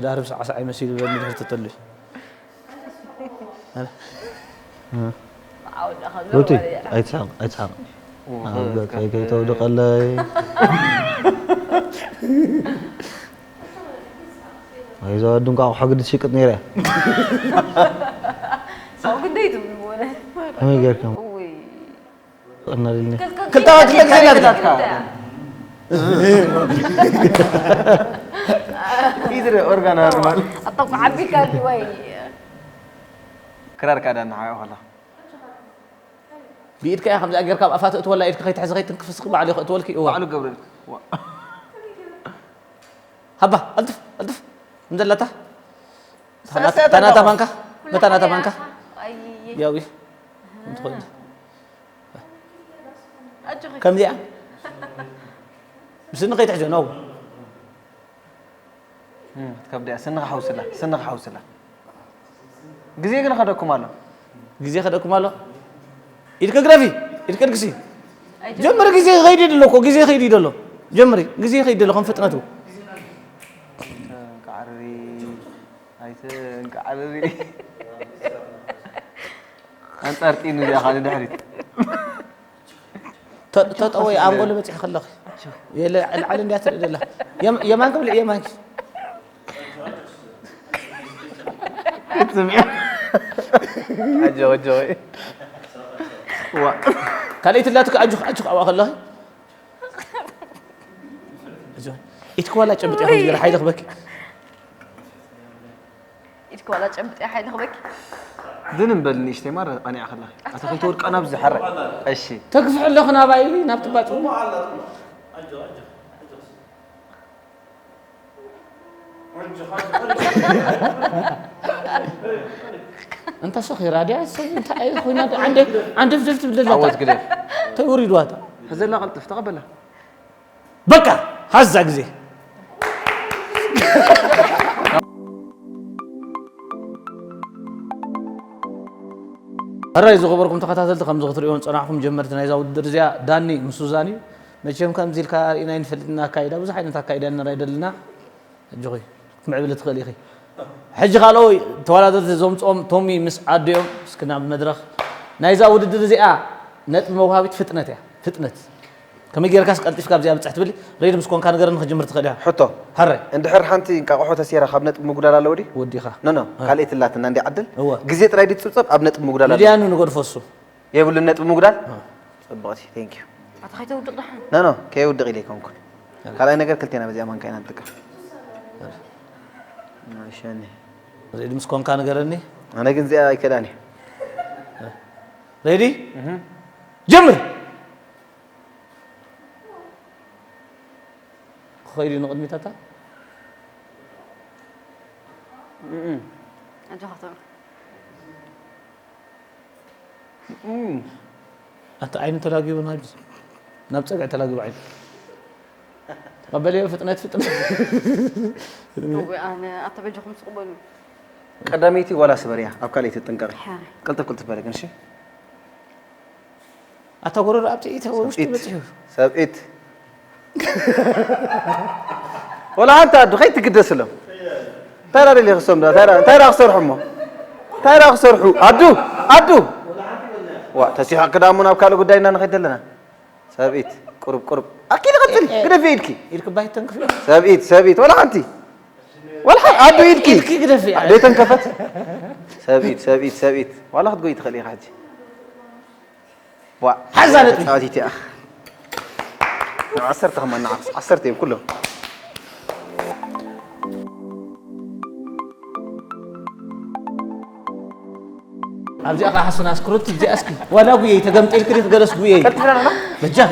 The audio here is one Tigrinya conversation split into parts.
ዳርብ ሳዕሳዕ ይመስል ይብለኒ ድሕር ተጠልዩ። ሩቲ ኣይትስሓቕ ኣይትስሓቕ። ኣብ ገጸይ ከይተውድቐለይ። ኣይዞ ኣዱ እንቋቑሖ ግዲ ትሽቅጥ ነይረ። ሰው ግደይ ትብሉ ሆነ ከመይ ጌርኩም? ውይ እናልኒ ክልተ ክልተ ግዜ ናትካ። ኢድረ ኦርጋን ኣርማል ኣጣቁ ዓቢካ ድዋይ ክራር ካዳ ንሓዮ ከላ ብኢድካ እያ ከምዚኣ ጌርካ ኣብ ኣፋ ተእትወላ ኢድካ ከይትሕዚ ከይትንክፍስክ ባዕሉ ይኽእትወልኪ እዋ ባዕሉ ገብረልክ ሃባ ኣልጥፍ ኣልጥፍ እንደላታ ታናታ ማንካ በታናታ ማንካ ያዊ እንትኾን ከምዚኣ ብስኒ ከይትሕዞ ነው ትከብድያ ስንኻ ሓውስላ ስንኻ ሓውስላ ግዜ ግን ከደኩም ኣሎ ግዜ ከደኩም ኣሎ ኢድከ ግረፊ ኢድከ ድግሲ ጀምሪ ግዜ ከይዲ ደሎ እኮ ግዜ ከይዲ ደሎ ጀምሪ ግዜ ከይዲ ደሎ ከም ፍጥነቱ እንቃዕሪ ኣይተ እንቃዕሪ ኣንጻር ጢኑ እዚኣ ካልእ ድሕሪት ተጠወይ ኣንጎሎ በፂሕ ከለኺ የለ ዕልዓል እንዲያ ትርኢ ደላ የማን ክብልዕ የማንኪ ኣጆ ኣጆ ካልኣይቲ ላትካ ኣጆኽ ኣጆኽ ኣብኣ ከለኺ ኢትክ ዋላ ጨብጥ ኢኹም ዝገር ሓይሊ ክበኪ ኢድክ ዋላ ጨብጥ ሓይሊ ክበኪ ድን እምበል ንእሽተይ ማረ ቀኒዓ ከላ ኣታ ከይተወድቃ ናብዚ ሓረ እሺ ተግፍሕ ኣለኹ ናባይ ናብቲ ባጭ እንታ ሰኺራ ድያ ሰብ እንታይ ኮይና ዓንደ ዓንደፍደፍ ትብል ደላ ዓወት ግደፍ እንታይ ወሪድዋታ ሕዘላ ቀልጥፍ ተቐበላ በቃ ሃዛ ግዜ ሕራይ ዝኸበርኩም ተኸታተልቲ ከምዚ ክትሪእዎም ዝፀናሕኩም ጀመርቲ ናይዛ ውድድር እዚኣ ዳኒ ምስ ሱዛን እዩ መቸም ከምዚ ኢልካ ርኢና ይንፈልጥና ኣካይዳ ብዙሕ ዓይነት ኣካይዳ ንራይ ደልና እጅኹ ክትምዕብል ትኽእል ኢኺ ሕጂ ካልኦ ተወዳደርቲ ዘምፅኦም ቶሚ ምስ ኣዲኦም እስኪ ናብ መድረኽ ናይዛ ውድድር እዚኣ ነጥቢ መውሃቢት ፍጥነት እያ ፍጥነት ከመይ ጌርካስ ቀልጢፍካ ኣብዚኣ ብፅሕ ትብል ሬድ ምስ ኮንካ ንገረኒ ክጅምር ትኽእል እያ ሕቶ ሃረ እንድሕር ሓንቲ እንቃቑሖ ተሴራ ካብ ነጥቢ ምጉዳል ኣለዎ ድዩ ወዲኻ ኖ ኖ ካልኣይቲ ላትና እንዲ ዓድል እወ ግዜ ጥራይ ድዩ ትፅብፀብ ኣብ ነጥቢ ምጉዳል ኣለዎ ነዲያኑ ንገድፎ እሱ የብሉን ነጥቢ ምጉዳል ፅብቕቲ ቴንክ ዩ ኣታ ከይተውድቕ ደሓን ኖ ኖ ከየውድቕ ኢለ ኣይኮንኩን ካልኣይ ነገር ክልቴና በዚኣ ማንካ ኢና ንጥቀም ሸኒ ሬድ ምስ ኮንካ ንገረኒ ኣነ ግን እዚኣ ኣይከዳን እዩ ሬዲ ጀምር ክኸይድ እዩ ንቕድሚት ኣታ ኣጆኻ ተምር ኣቲ ዓይኑ ተላጊቡ ናብ ናብ ፀግዒ ተላጊቡ ዓይኑ ተቐበለዮ ፍጥነት ፍጥነት ወይ ኣነ ኣታ በጃኹም ስቕበሉ ቀዳመይቲ ዋላ ስበርያ ኣብ ካልኣይቲ ጥንቀቂ ሓረ ቅልጥፍ ቅልጥፍ በለ ግን እሺ ኣታ ጎረሮ ኣብ ትዕኢት ውሽጢ በፂሑ ሰብኢት ወላ ሓንቲ ኣዱ ከይትግደስሎም እንታይ ዳ ደሊ ክሶም እንታይ ዳ ክሰርሑ እሞ እንታይ ዳ ክሰርሑ ኣዱ ኣዱ ዋ ተሲሓ ክዳሞ ናብ ካልእ ጉዳይና ንኸይድ ዘለና ሰብኢት ቁሩብ ቁሩብ ኣኪ ንቐፅል ግደፊ ኢድኪ ኢድክ ባይት ተንክፍ ሰብኢት ሰብኢት ወላ ሓንቲ ወላ ሓንቲ ኣዱ ኢድኪ ኢድኪ ግደፊ ዘይተንከፈት ሰብኢት ሰብኢት ሰብኢት ዋላ ክትጎይ ትኽእል ኢኻ ሕጂ ዋ ሓዛ ነጥቢ። ጻወቲት እያ ዓሰርተ ከማን ንዓስ ዓሰርተ እዮም ኩሎም ኣብዚኣ ከዓ ሓሱና ስክሩት እዚኣ እስኪ ዋላ ጉየይ ተገምጢልክ ዲክ ገለስ ጉየይ በጃኺ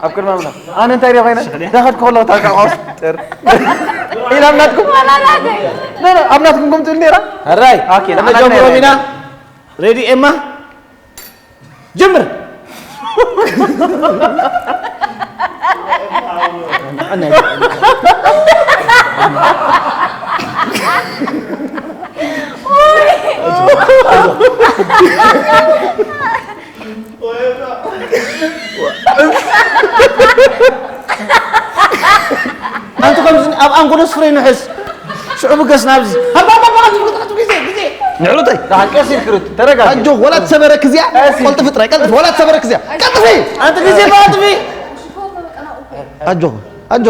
ኣብ ቅድሚ ኣምላ ኣነ እንታይ ሪኦ ኮይነ ዳኸድኩ ከለኹ ታቃ ቆስጥር ኢላ ናትኩም ኣብ ናትኩም ከምትብል ነራ ሕራይ ኦኬ፣ ለምን ነጀምሮም አትናይ? ኢና ሬዲ ኤማ ጀምር ኣንቲ ከምዚ ኣብ ኣንጎሎ ስፍረ ይንሕስ ሽዑ ብገስ ናብዚ። ሃባ፣ ሃባ፣ ሃባ፣ ኣትፍቅጥ፣ ኣትፍቅጥ፣ ግዜ፣ ግዜ። ንዕሉተይ። ደሓን ቀስ ኢልክ ሩት፣ ተረጋጊ። ኣጆ፣ ወላ ተሰበረክ እዚኣ፣ ቀስ ኢል። ቀልጥፍ ጥራይ፣ ቀልጥፍ፣ ወላ ተሰበረክ እዚኣ። ቀልጥፊ። ኣንቲ ግዜ ብኣጥፊ። ኣጆ፣ ኣጆ።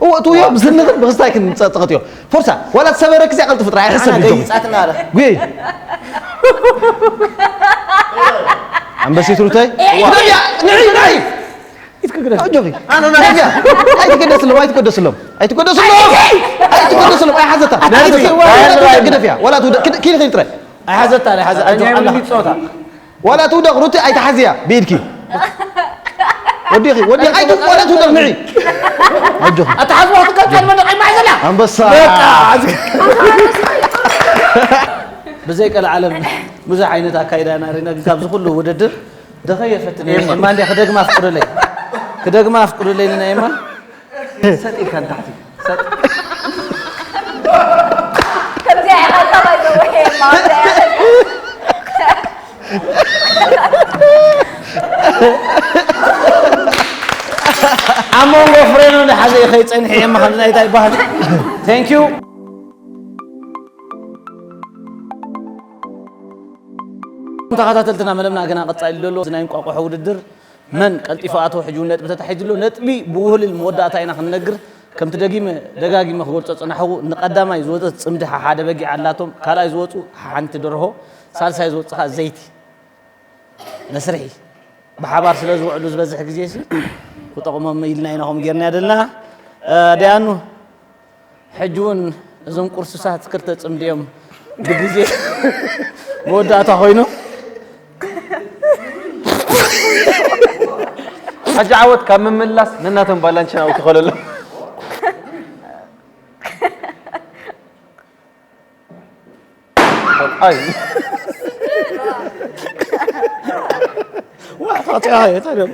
እዎ፣ እትውዮ፣ ብስንኽን ብኽስታይክን ጸ-፣ ጸቐጥዮ። ፎርሳ፣ ወላ ተሰበረክ እዚኣ፣ ቀልጥፍ ጥራይ፣ ኣይሕሰብ ኣነ ይጆ። ገይጻትና ኣለ። ጉየይ። ኣንበሲት ሩተይ። ንዒ፣ ንዒ፣ ንዒ። ኢትክግደፍ። ኣጆኺ። ኣነ ናይ ግደፍያ። ኣይትገደስሎም፣ ኣይትገደስሎም። ኣይትገደስሎም። ኣይትገደስሎም። ኣይሓዘታ። ነዚ ኣይሓዘታ። ዋላ ትውደቕ። ግደ-፣ ኪድ ኺድ ጥራይ። ኣይሓዘታ፣ ኣይሓዘ-፣ ኣጆ፣ ኣጆ፣ ኣላ። ጸወታ። ዋላ ትውደቕ፣ ሩቲ ኣይትሓዝያ ብኢድኪ። ወዲኺ፣ ወዲኺ፣ ኣይትውደቕ፣ ዋላ ትውደቕ፣ ንዒ። ኣጆኺ። ኣተሓዝዋ ክትቀጽል መደቕ ይማዕዘላ። ኣንበሳ። በቃ። ብዘይ ቀልዓለም ብዙሕ ዓይነት ኣካይዳ ኢና ርኢና፣ ግን ካብዚ ኩሉ ውድድር ደኸየ ፈትን እየ። የማን። እማ እንዲያ ክደግማ ኣፍቅዱለይ። ክደግማ ኣፍቅዱለይ ንናይ እማ። ሰጥ ኢልካ ንታሕቲ። ሰጥ። ከምዚኣ ኢኻ እታ ባይ ዘ ወይ እማ፣ ከምዚኣ ኢኻ። ኣብ መንጎ ፍሬኖ ንሓዘ ከይጸንሕ እየ እማ፣ ከምዚ ናይታ ይበሃል። Thank you። ተኸታተልትና፣ መደብና ገና ቀጻሊ ዘሎ፣ እዚ ናይ እንቋቑሖ ውድድር መን ቀልጢፉ ኣቶ ሕጂ እውን ነጥቢ ተታሒዙ ኣሎ። ነጥቢ ብውህልል መወዳእታ ኢና ክንነግር። ከምቲ ደጊመ ደጋጊመ ክገልጾ ዝጸናሕኩ፣ ንቐዳማይ ዝወጸት ጽምዲ ሓደ በጊዕ ኣላቶም፣ ካልኣይ ዝወጹ ሓንቲ ደርሆ፣ ሳልሳይ ዝወጽእ ከኣ ዘይቲ መስርሒ። ብሓባር ስለ ዝውዕሉ ዝበዝሕ ግዜ ሲ ክጠቕሞም ኢልና ኢና ከምኡ ጌርናዮ ዘለና። እ፣ ደያኑ ሕጂ እውን እዞም ቁርሱሳት ክልተ ጽምዲ እዮም ብግዜ መወዳእታ ኮይኑ። ሓጂ ዓወት ካብ ምምላስ ነናቶም ባላንችን ኣብኡ ክኸለሉ። ኣይ። ዋ፣ ታጽያ፣ ታዲያ።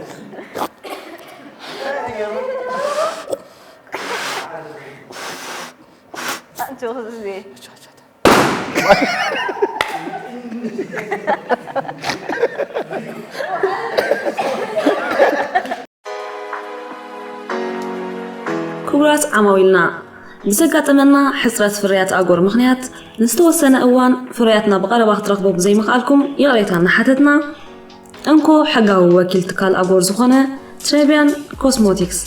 ኣጆኺ ዝዜ። ክቡራት ዓማዊልና፣ ብዘጋጠመና ሕጽረት ፍርያት ኣጎር ምኽንያት፣ ንዝተወሰነ እዋን ፍርያትና ብቐረባ ክትረኽቡ ብዘይምኽኣልኩም ይቕሬታ እናሓተትና፣ እንኮ ሕጋዊ ወኪል ትካል ኣጎር ዝኾነ ትሬቢያን ኮስሞቲክስ፣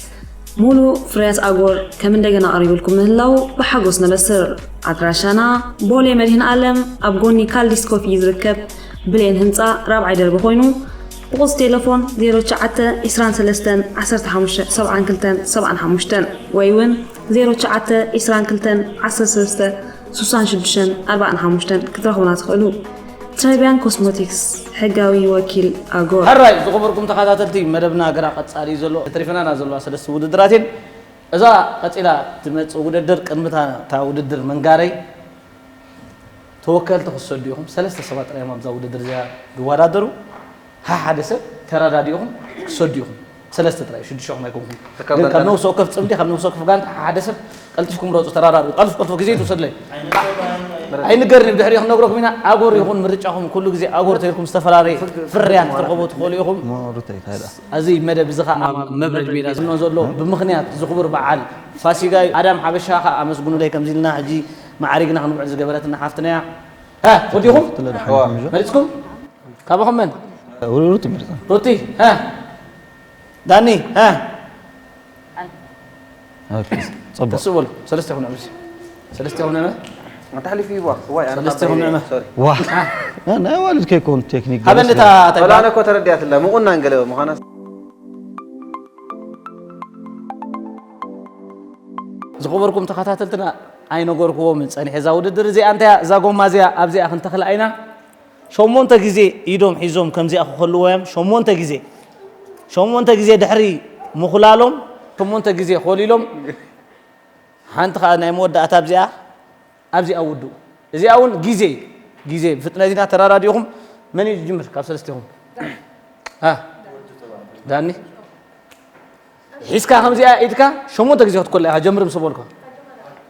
ሙሉ ፍርያት ኣጎር ከም እንደገና ቀሪቡልኩም ምህላዉ ብሓጎስ ነበስር። ኣድራሻና ቦሌ መድህን ኣለም ኣብ ጎኒ ካልዲስ ኮፊ ዝርከብ ብሌን ህንፃ ራብዓይ ደርቢ ኮይኑ፣ ብቁፅ ቴሌፎን ዜሮ ትሽዓተ ዕስራን ሰለስተን ዓሰርተ ሓሙሽተ ሰብዓን ክልተን ሰብዓን ሓሙሽተን ወይ እውን ዜሮ ትሽዓተ ዕስራን ክልተን ዓሰርተ ሰለስተ ስሳን ሽዱሽተን ኣርባዓን ሓሙሽተን ክትረኽቡና ትኽእሉ። ትሬቢያን ኮስሞቲክስ፣ ሕጋዊ ወኪል ኣጎር። ሕራይ ዝኽበርኩም ተኸታተልቲ፣ መደብና ገና ቀጻሊ እዩ ዘሎ። ተሪፈናና ዘለዋ ሰለስተ ውድድራት እየን። እዛ ቀጺላ ትመጽእ ውድድር፣ ቅድሚ እታ፣ እታ ውድድር ምንጋረይ፣ ተወከልቲ ክትሰዱ ኢኹም። ሰለስተ ሰባት ጥራይ እዮም ኣብዛ ውድድር እዚኣ ዝወዳደሩ። ሓደ ሰብ ተረዳዲእኹም ክትሰዱ ኢኹም። ሰለስተ ጥራይ፣ ሽዱሽተኹም ኣይኮንኩም። ተካብ ግን ካብ ጋንታ ነፍሲ ወከፍ ጽምዲ፣ ካብ ነፍሲ ወከፍ ጋንታ ሓደ ሰብ ቀልጢፍኩም ምረጹ፣ ተረዳድኡ። ቀልጥፍ፣ ቀልጥፍ፣ ግዜ ትውሰድለይ። ኣይንገርን፣ ብድሕሪኡ ክንነግረኩም ኢና። ኣጎር ይኹን ምርጫኹም፣ ኩሉ ግዜ ኣጎር ተይልኩም ዝተፈላለየ ፍርያት ክትረኽቡ ትኽእሉ ኢኹም። ሩተይ፣ እንታይ ደኣ? እዚ መደብ እዚ ኸኣ ኣብ መብረጅ ሜዳ ዝኖ ዘሎ ብምኽንያት እዚ ክቡር በዓል ፋሲጋ እዩ። ኣዳም ሓበሻ ኸኣ ኣመስግኑለይ፣ ከምዚ ኢልና ሕጂ ማዕሪግና ክንውዕል ዝገበረትና ሓፍትና እያ። እ፣ ወዲኹም? መሪጽኩም? ካባኹም መን? ሩቲ መሪጻ። ሩቲ፣ እ? ዳኒ፣ እ? ኦኬ፣ ጽቡቕ። ተስኡ በሉ። ሰለስተ ይኹን ዕምሲ። ሰለስተ ይኹን ዕመ። ኣንተ ሓሊፉ ይዋ። ዋይ፣ ኣነ ሰለስተ ይኹን ዕመ። ሶሪ። ዋ። እ? ና-፣ ናይ ዋልድ ከይኮን ቴክኒክ ሓበን ገለስ እታ ገለ። ተግባር። ወላ ኣነ እኮ ተረዲኣትላ። ምቑና እንገለ ምዃና። ዝኸበርኩም ተኸታተልትና፣ ኣይነገርክዎምን ጸኒሐ እዛ ውድድር እዚኣ እንታይ እያ፣ እዛ ጎማ እዚኣ ኣብዚኣ ክንተኽላ ኢና። ሸሞንተ ግዜ ኢዶም ሒዞም ከምዚኣ ክኸልዎ እዮም። ሸሞንተ ግዜ፣ ሸሞንተ ግዜ ድሕሪ ምኹላሎም፣ ሸሞንተ ግዜ ኮሊሎም፣ ሓንቲ ኸኣ ናይ መወዳእታ ኣብዚኣ፣ ኣብዚኣ ውድኡ። እዚኣ እውን ግዜ፣ ግዜ ብፍጥነት ኢና ተራዳዲእኹም። መን እዩ ዝጅምር ካብ ሰለስቲኹም? ሃ? ዳኒ? ሒዝካ ከምዚኣ ኢድካ ሸሞንተ ግዜ ክትኮላ ኢኻ። ጀምር ምስ በልኩ።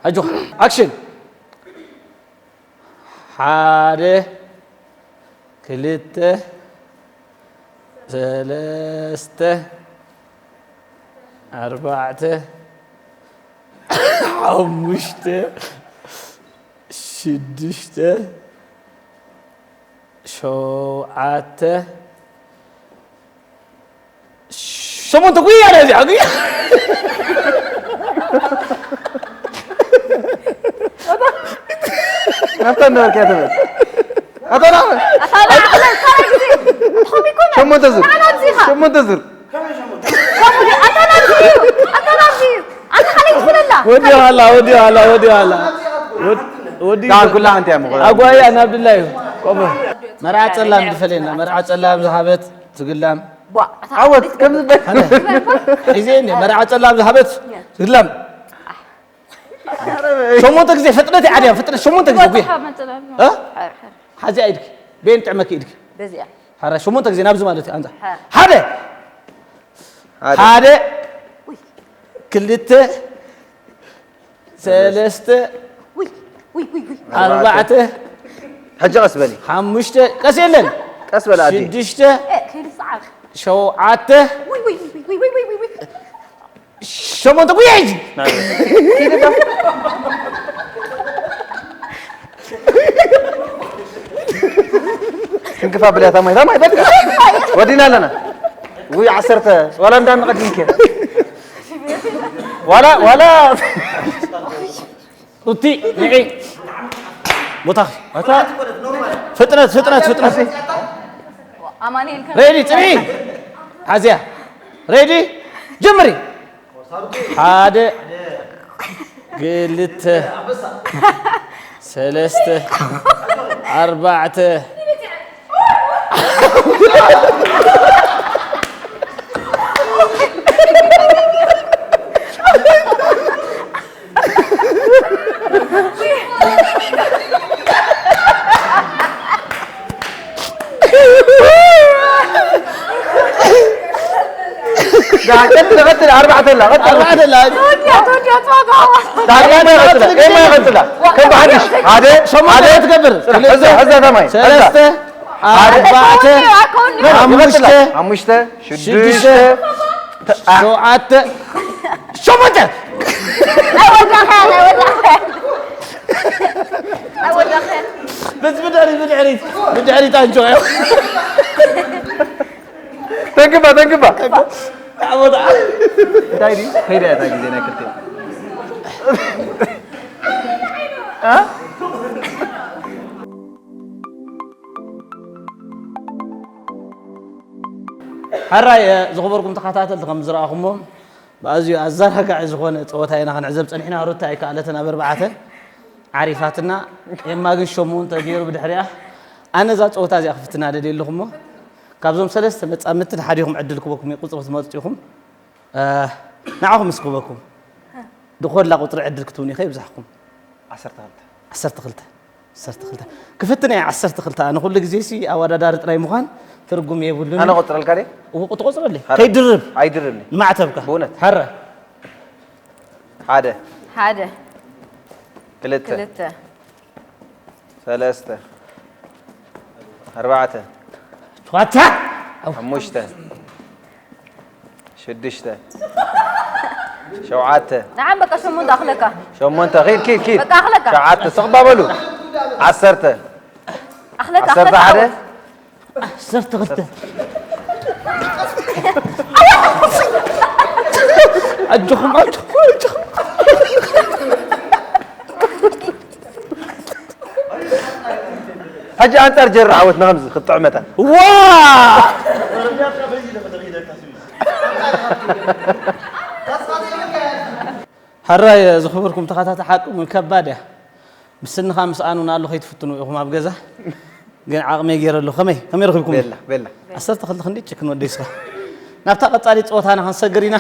ኣጆኻ። ኣክሽን። ሓደ፣ ክልተ፣ ሰለስተ፣ ኣርባዕተ፣ ሓሙሽተ፣ ሽዱሽተ፣ ሸውዓተ፣ ሸሞንተ። ጉያ ነዚኣ፣ ጉያ። ናብታ ነበርካ ትብል። ኣታ ና-፣ ኣታ ና-፣ ኣታ ና-፣ ኣታ ና-፣ ሸሞንተ ዙር። ንዓና ኣብዚ ኢኻ። ሸሞንተ ዙር። ከምኡ ድዩ? ኣታ ናብዚ እዩ። ኣታ ናብዚ እዩ። ኣታ ካልእ ይኹነላ። ወዲኡ ኣላ፣ ወዲኡ ኣላ፣ ወዲኡ ኣላ። ወድ-፣ ወዲኡ ዳን ኩላ ኣንቲ እያ ምኾና። ኣጓያ ናብ ድላዩ። ቆሞ። መርዓ ጸላም ዝፈልየና፣ መርዓ ጸላም ዝሃበት ትግላም። ቧ፣ ኣታ ዓወት ከም ዝበል። ኣነ። ሒዜ እንደ መርዓ ጸላም ዝሃበት ትግላም። ሸሞንተ ግዜ ፍጥነት ይዓድያ፣ ፍጥነት ሸሞንተ ግዜ ጉያ። እ? ሓዚ ኢድኪ። ቤን ጥዕመኪ ኢድኪ። በዚኣ። ሓራ ሸሞንተ ግዜ ናብዚ ማለት እዩ። ኣንዛ። ሓ። ሓደ። ሓደ። ሓደ። ውይ። ክልተ። ሰለስተ። ውይ፣ ውይ፣ ውይ፣ ውይ። ኣርባዕተ። ሕጂ ቀስ በሊ። ሓሙሽተ። ቀስ የለን። ቀስ በል ኣዲ። ሽዱሽተ። እ፣ ከይዲ ሰዓት። ሸውዓተ። ውይ፣ ውይ፣ ውይ። ሸሞንተ። ጉያ ሕጂ። ትንክፋ ብልያ ታማይ፣ ታማይ፣ በቃ። ወዲና ኣለና። ውይ፣ ዓሰርተ። ዋላ እንዳንቐድምከ። ዋላ፣ ዋላ። ሩቲ፣ ንዒ። ቦታኺ። ኣታ። ፍጥነት፣ ፍጥነት፣ ፍጥነት። ኣማኑኤል ከ-፣ ሬዲ፣ ጽንዒ። ሓዝያ። ሬዲ፣ ጀምሪ። ሓደ፣ ክልተ፣ ሰለስተ፣ ኣርባዕተ። ዳ-፣ ቀጥል፣ ቀጥል፣ ኣርባዕተ ኣላ፣ ቀጥል። ኣርባዕተ ኣላ። ተወዲያ፣ ተወዲያ፣ ተዋጋ። ዳ-፣ ኤማ ይቐጥላ፣ ኤማ ይቐጥላ። ከም ብሓድሽ፣ ሓደ፣ ሸሞንተ ሓደ፣ ትገብር። ሕዛ፣ ሕዛ፣ ታማይ፣ ሕዛ። ሰለስተ፣ ኣርባዕተ፣ ሓሙሽተ፣ ሓሙሽተ፣ ሽዱሽተ፣ ሽዱሽተ፣ ተ-፣ አ-፣ ሸውዓተ፣ ሸሞንተ። ኣይወዳእካን፣ ኣይወዳእካን። ኣይወዳእካን። በዚ ብድሕሪት፣ ብድሕሪት፣ ብድሕሪት ኣንጆ። ተንክባ፣ ተንክባ። እንታይ ድዩ? ከይዳ እታ ግዜ ናይ ክልቲኦም። እ? ሕራይ፣ እ፣ ዝኸበርኩም ተኸታተልቲ፣ ከም ዝረኣኹሞ፣ ብኣዝዩ ኣዘናጋዒ ዝኾነ ጸወታ ኢና ክንዕዘብ ጸኒሕና። ሩታ ኣይከኣለትን ኣብ ኣርባዕተ ዓሪፋትና። ኤማ ግን ሸሞንተ ገይሩ ብድሕሪኣ። ኣነ እዛ ጸወታ እዚኣ ክፍትና ደልየ ኣለኹ እሞ፣ ካብዞም ሰለስተ መጻምድቲ ንሓዲኹም ዕድል ክበኩም እየ፣ ቁጽሪ ክትመርጹ ኢኹም። እ፣ ንዓኹም እስኪ ክበኩም። ድኾላ ቁጽሪ ዕድል ክትውን ኢኸ ይብዛሕኩም? ዓሰርተ ክልተ። ዓሰርተ ክልተ። ዓሰርተ ክልተ። ክፍትን እየ ዓሰርተ ክልተ። ኣነ ኩሉ ግዜ ሲ ኣወዳዳሪ ጥራይ ምዃን ትርጉም የብሉን። ኣነ ቆጽረልካ ድየ? እው፣ ትቆጽረለይ። ሐረ። ከይድርብ። ኣይድርብኒ። ንማዕተብካ። ብእውነት። ሐረ። ሓደ። ሓደ። ክልተ። ክልተ። ሰለስተ። ኣርባዕተ። ሸውዓተ። ሓሙሽተ። ሽዱሽተ። ሸውዓተ። ንዓም በቃ ሸሞንተ ኣኽለካ። ሸሞንተ። ኪድ፣ ኪድ፣ ኪድ። በቃ ኣኽለካ። ሸውዓተ። ስቕ በሉ። ዓሰርተ። ኣኽለካ፣ ዓሰርተ ኣኽለካ ሓደ። ዓወት። ዓሰርተ ክልተ። ኣጆኹም፣ ኣጆኹም፣ ኣጆኹም። ሕጂ ኣንጻር ጀሪ ዓወትና ከምዚ ክትጥዕመታ። ዋ! ሕራይ ዝኽብርኩም ተኸታተ ሓቂ እውን ከባድ እያ። ምስንኻ ምስኣን እውን ኣሎ ከይትፍትኑ ኢኹም ኣብ ገዛ። ግን ዓቕመይ ገይረ ኣለኹ። ከመይ፣ ከመይ ረኺብኩም? ቤላ፣ ቤላ። ዓሰርተ ክልተ ክንደይ ጭክን ወደይ ስኻ። ናብታ ቀጻሊት ጸወታና ክንሰግር ኢና።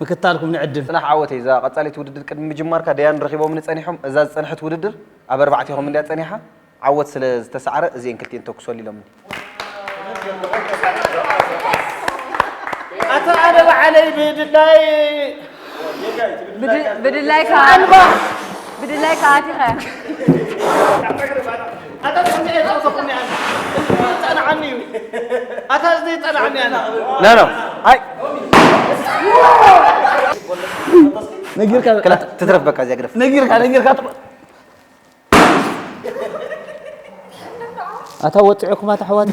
ምክታልኩም ንዕድም። ጽናሕ ዓወተይ፣ እዛ ቀጻሊት ውድድር ቅድሚ ምጅማርካ ደያን ረኺቦምኒ ጸኒሖም። እዛ ዝጸንሐት ውድድር ኣብ ኣርባዕቲኹም እንድያ ጸኒሓ። ዓወት ስለ ዝተሳዕረ እዚኤን ክልቲኤን ተኩሰሉ ኢሎምኒ። ኣታ ኣነ ባዕለይ ብድላይ ብድ-፣ ብድላይካ ኣንባ። ብድላይካ ኣቲኻ። ኣታ ጽንኤ ጸውተኹኒ ኣነ። ጸንዓኒ እዩ። ኣታ እዚ ጸንዓኒ ኣነ። ኖ፣ ኖ። ኣይ። ነጊርካ ክላ ትትረፍ በቃ እዚኣ ግደፍ። ነጊርካ፣ ነጊርካ። ኣታ ወጽዕኩም ኣታ ኣሕዋት።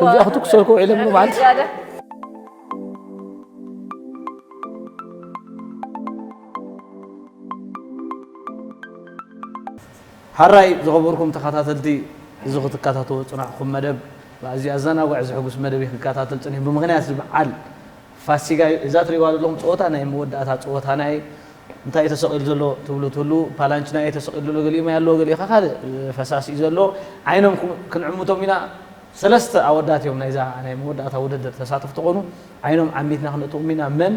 እዚኣ ክትኩሰልኩ ውዒሎም ማለት። ሓራይ ዝኸበርኩም ተኸታተልቲ፣ እዚ ክትከታተልዎ ዝጸናሕኩም መደብ፣ ብኣዝዩ ኣዘናጋዒ ዘሕጉስ መደብ እዩ ክከታተል ጸኒሑ። ብምኽንያት እዚ በዓል ፋሲጋ እዩ። እዛ ትርእይዋ ዘለኹም ጸወታ ናይ መወዳእታ ጸወታና እዩ። እንታይ እዩ ተሰቒሉ ዘሎ ትብሉ ትህሉ፣ ፓላንች ናይ ተሰቒሉ ዘሎ ገሊኡ ማይ ኣለዎ፣ ገሊኡ ኸ ካልእ ፈሳሲ እዩ ዘሎ። ዓይኖም ክም-፣ ክንዕምቶም ኢና። ሰለስተ ኣወዳት እዮም ናይዛ ናይ መወዳእታ ውድድር ተሳተፍቲ ኾኑ። ዓይኖም ዓሚትና ክንእትዎም ኢና። መን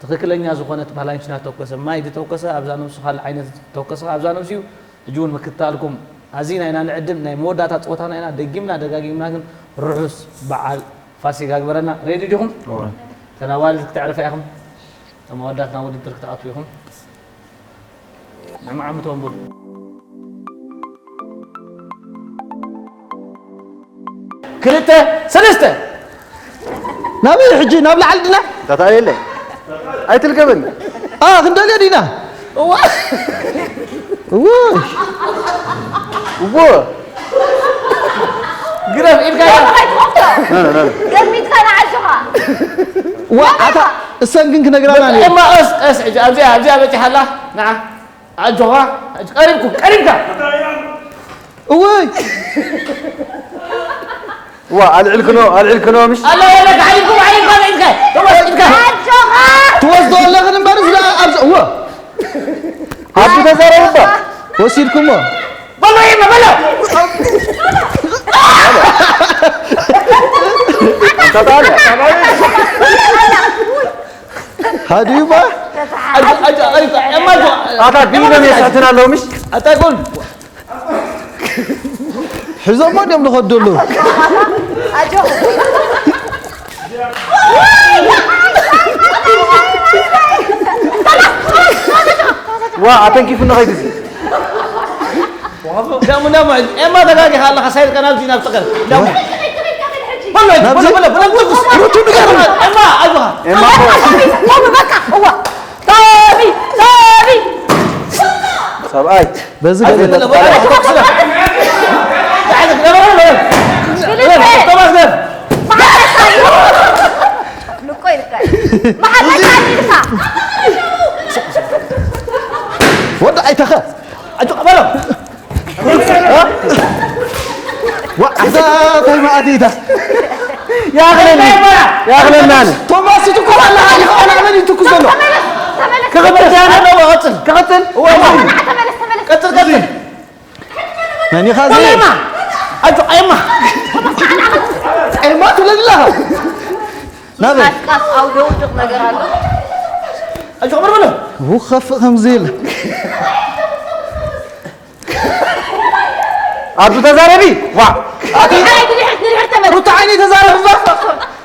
ትኽክለኛ ዝኾነት ፓላንች እናተኮሰ፣ ማይ ዝተኮሰ ኣብዛ ነብሱ፣ ካልእ ዓይነት ዝተኮሰ ኣብዛ ነብሱ እዩ። ሕጂ እውን ምክትታልኩም ኣዚና ኢና ንዕድም። ናይ መወዳእታ ጸወታና ኢና። ደጊምና ደጋጊምና ግን ርሑስ በዓል ፋሲጋ ግበረልና። ሬዲ ዲኹም? እወ። እተን ኣዋልድ ክተዕርፋ ኢኹም። እቶም ኣወዳት ናብ ውድድር ክትኣትዉ ኢኹም። ንዕማዓምቶም በሉ። ክልተ፣ ሰለስተ። ናበይ ሕጂ? ናብ ላዕሊ ድና? ታታ የለ። ኣይትልከበኒ። ኣ፣ ክንደልዮ ዲና? እዋ። እዋ። እዎ። ግረፍ ኢድካ። ና፣ ና፣ ና። ገሚትካ ንዓሽኻ። ዋ፣ ኣታ እሰን ግን ክነግራና ነይሩ። እማ ቀስ፣ ቀስ፣ ሕጂ ኣብዚኣ፣ ኣብዚኣ በጺሓ ኣላ። ንዓ። ኣጆኻ፣ ቀሪብኩ፣ ቀሪብካ። እወይ። ዋ፣ ኣልዕልክኖ፣ ኣልዕልክኖ፣ ምሽ? ኣላ፣ ወለካ፣ ኣልዕልኩም፣ ኣልዕልኩም፣ ኣልዕልካ። ተወስ፣ ኢድካ። ኣጆኻ። ትወስዶ ኣለኽን እምበር፣ እዚ ደኣ ኣብዚ፣ እወ። ኣዱ ተዛረቡ እባ። ወሲድኩሞ። በሎ፣ ይመ፣ በሎ። ኣንታ ታዲያ። ሃዲዩባ? ኣጆ፣ ኣጆ፣ ኣጆ፣ ኤማ፣ ኣጆ። ኣታ ቢሎም የስሕቱና ኣለዉ፣ ምሽ? ኣታ ጎል። ሒዞሞ ድዮም ዝኸዱ ኣለዉ? ኣጆ። ዋ፣ ኣተንኪፉ ንኸይድ እዚ። ዳሙ፣ ዳሙ፣ ኤማ ተጋጊኻ ኣለኻ፣ ሳይድካ ናብዚ፣ ናብ ጥቕል። ዳሙ። በሎ፣ ናብዚ? በሎ፣ በሎ፣ በሎ፣ ትኩስ። ሩቱ ንገር። ኤማ፣ ኣይዞኻ። ኤማ እኮ። ቶሚ፣ በቃ፣ እዋ። ቶሚ፣ ቶሚ። ሰብኣይ። በዚ ኣይ፣ ገለ በሎ፣ በሎ፣ በሎ፣ ተኩስ። ቶማስ፣ ግደፍ። መሓለካ እዩ። ልቆ ይልቀ። መሓለካ እዩ ኢልካ። ወዲ ኣይተኸ። ኣጆ፣ በሎ። ዋ፣ ኣዛ ታይ ማኣዲዳ። ያኽለኒ፣ ያኽለኒ ኣነ። ቶማስ ይትኩስ ኣላ፣ ኣነ፣ ኣነ፣ ኣነ ይትኩስ ዘሎ። ተመለስ፣ ተመለስ። ክቕጽል፣ ክቕጽል። ክቕጽል? እዋ፣ እዋ። ተመለስ፣ ተመለስ። ቀጽል፣ ቀጽል። መን ኢኻ እዚ? ወላ ኤማ። ኣጆ፣ ኤማ። ኤማ ትብለኒ ኣለኻ? ናበይ? ቀስ፣ ቀስ፣ ኣውደ ውድቕ ነገር ኣሎ። ኣጆ፣ ክብር በሎ። ውኸፍ ከምዚ ኢል። ኣዱ ተዛረቢ። ዋ። ኣቲ ድሕሪት፣ ድሕሪት፣ ድሕሪት ተመለስ። ሩታ ዓይኒ ተዛረቢ እባ።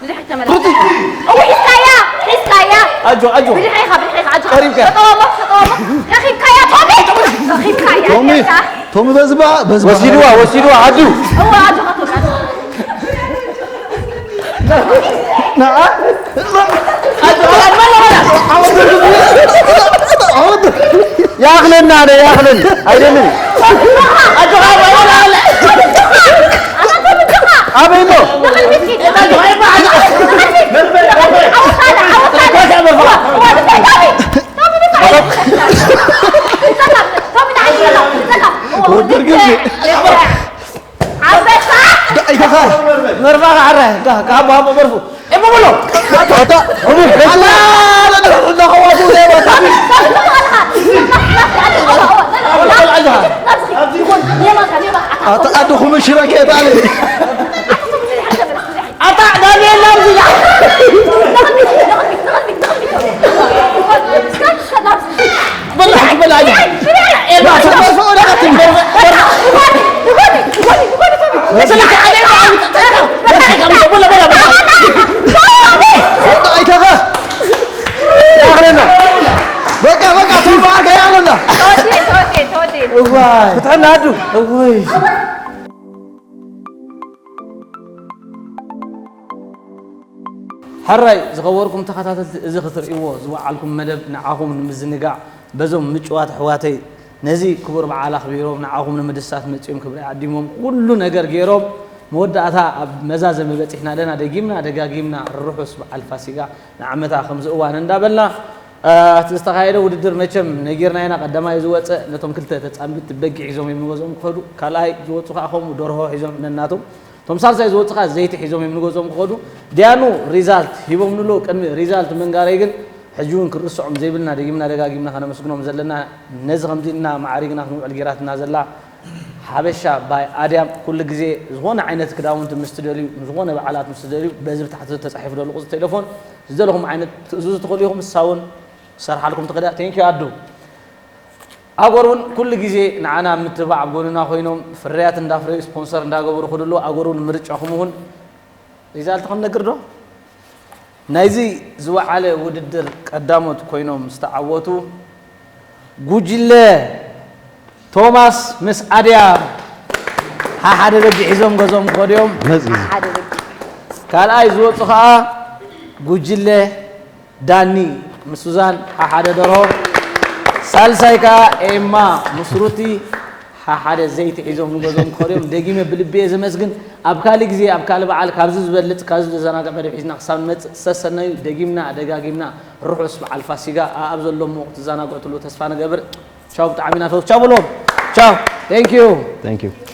ድሕሪት ተመለስ። ሩቲ። እው፣ ሒዝካያ፣ ሒዝካያ። ኣጆ፣ ኣጆ። ብድሕሪኻ፣ ብድሕሪኻ፣ ኣጆ። ቀሪብካ። ተጠዋወቕ፣ ተጠዋወቕ። ረኺብካያ፣ ቶሚ። ረኺብካያ፣ ቶሚ፣ ረኺብካ። ቶሚ በዝባ፣ በዝባ። ወሲድዋ፣ ወሲድዋ፣ ኣዱ። እዋ፣ ኣጆኻ፣ ቶሚ፣ ኣጆኻ። ንዓ። ያኽለና ኣነ፣ ያኽለን። ኣይደልን። ኣበይ እሞ? ወደር ግዜ። ኣይተኻ። መርፋ ከዓረ፣ እንካ፣ ካብ ሃቦ መርፉ። እሞ በሎ። ኣታ፣ ኣላ፣ ኣላ፣ ኣላ፣ ኣላ፣ ከዋቱ ዘይወጣ። ኣታ፣ ኣድኹም ሽረከ፣ ኣታ፣ ኣታ፣ ዳንኤል፣ ናብዚ። በላሕ፣ በላሕ። ኤማ፣ ተመርፈ ወደ ቀትም። በላሕ፣ በላሕ። ኣይተኸ። ያኽለና። በቃ፣ በቃ፣ ቶም በዓል ከያለና። እዋይ። ፍትሕና ኣዱ። እወይ። ሕራይ ዝኸበርኩም ተኸታተልቲ፣ እዚ ክትርእይዎ ዝወዓልኩም መደብ ንዓኹም ንምዝንጋዕ በዞም ምጭዋት ኣሕዋተይ ነዚ ክቡር በዓል ኣኽቢሮም ንዓኹም ንምድሳት መጺኦም ክብሪ ዓዲሞም ኩሉ ነገር ገይሮም መወዳእታ ኣብ መዛዘሚ በጺሕና ኣለና። ደጊምና ደጋጊምና ርሑስ በዓል ፋሲጋ ንዓመታ ከምዚ እዋን እንዳበልና እቲ ዝተኻየደ ውድድር መቸም ነጊርና ኢና። ቀዳማይ ዝወፀ ነቶም ክልተ ተፃምድቲ በጊዕ ሒዞም እዮም ንገዝኦም ክኸዱ። ካልኣይ ዝወፁ ከዓ ከምኡ ደርሆ ሒዞም ነናቶም። እቶም ሳልሳይ ዝወፁ ከዓ ዘይቲ ሒዞም እዮም ንገዝኦም ክኸዱ። ዲያኑ ሪዛልት ሂቦም ንሎ ቅድሚ ሪዛልት ምንጋረይ ግን ሕጂ እውን ክንርስዖም ዘይብልና ደጊምና ደጋጊምና ከነመስግኖም ዘለና ነዚ ከምዚ እና ማዕሪግና ክንውዕል ጌራትና ዘላ ሓበሻ ባይ ኣድያም ኩሉ ግዜ ዝኾነ ዓይነት ክዳውንቲ ምስ ትደልዩ ዝኾነ በዓላት ምስ ትደልዩ በዚ ብታሕቲ ተፃሒፉ ዘሎ ቁፅሪ ቴሌፎን ዝደለኹም ዓይነት ትእዝዙ ትኽእሉ ኢኹም። ንሳ እውን ሰርሓልኩም ትኽእል እያ። ቴንኪዩ ኣዱ። ኣጎር እውን ኩሉ ግዜ ንዓና ምትባዕ ኣብ ጎንና ኮይኖም ፍርያት እንዳፍረዩ ስፖንሰር እንዳገበሩ ክድሉ ኣጎር እውን ምርጫኹም እውን ሪዛልት ክንነግር ዶ? ናይዚ ዝወዓለ ውድድር ቀዳሞት ኮይኖም ዝተዓወቱ ጉጅለ ቶማስ ምስ ኣድያ ሓሓደ በጊ ሒዞም ገዞም ክኸዱ እዮም። መጽኢ ሓደ በጊ ካልኣይ ዝወፁ ከዓ ጉጅለ ዳኒ ምስ ሱዛን ሓሓደ ደርሆ፣ ሳልሳይ ከዓ ኤማ ምስ ሩቲ ሓሓደ ዘይቲ ሒዞም ንገዞም ክኸዱ እዮም። ደጊመ ብልቢ እየ ዘመስግን። ኣብ ካልእ ግዜ ኣብ ካልእ በዓል ካብዚ ዝበልፅ ካብዚ ዘዘናግዕ መደብ ሒዝና ክሳብ ንመፅእ ሰሰናዩ። ደጊምና ደጋጊምና ርሑስ በዓል ፋሲጋ። ኣብ ዘለዎም ክትዘናግዑ ትሉ ተስፋ ንገብር። ቻው፣ ብጣዕሚ ኢና ፈ ቻው ብሎም። ቻው። Thank you። Thank you።